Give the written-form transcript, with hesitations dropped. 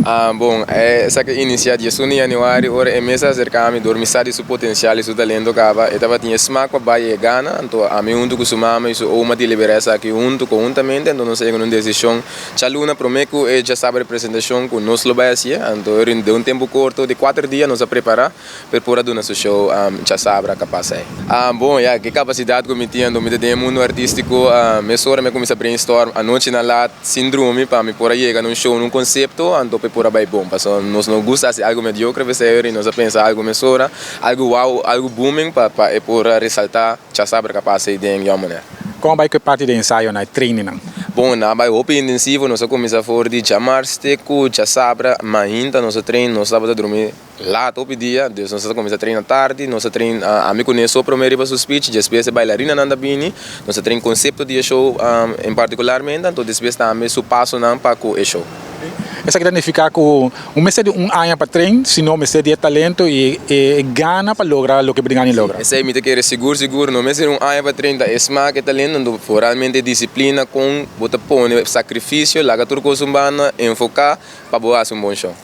Ah, bon, esaki a inicia dia 1 di januari, ora e mes a acerca mi door mi sa di su potencial y su talento caba. E tabatin e smaak pa bay e gana, anto ami hunto cu su mama y su oma delibera esaki hunto conhuntamente, anto nos a yega na un decision djaluna prome cu e djasabra e presentacion cu nos lo bay haci'e, anto den un tempo corto di 4 dia nos a prepara per por a duna su show djasabra cu a pasa ey. Ah, bon, ya, e capacidad cu mi tin, anto mi ta den mundo artistico, mesora mi a cuminsa brainstorm anochi na laat sin drumi pa mi por a yega na un show, un concepto, anto pa por a bay bon. Paso nos no gusta haci algo mediocre, pesey nos a pensa algo mesora, algo wow, algo booming pa e por resalta djasabra cu a pasa den Jong Bonaire. Con bay cu e parti di ensayo na training nan? Bon, nan bay hopi intensivo, nos a cuminsa for di djamars te cu djasabra mainta nos a train, nos tabata drumi laat hopi dia, dus nos a cuminsa train atardi, nos a train ami cu ne so prome riba su speech, despues e bailarina nan ta bini, nos a train concepto di show en particularmente, anto despues tambe su paso nan pa cu e show. Esaki ta significa cu no mester di un aña pa train, sino mester di talento y gana pa logra loke bo tin logra. Esey mi ta kere sigur sigur, no mester un aña pa train, e smaak e talento, anto realmente disciplina cu bo ta pone sacrificio, laga tur cos un banda, enfoca pa bo haci un bon show.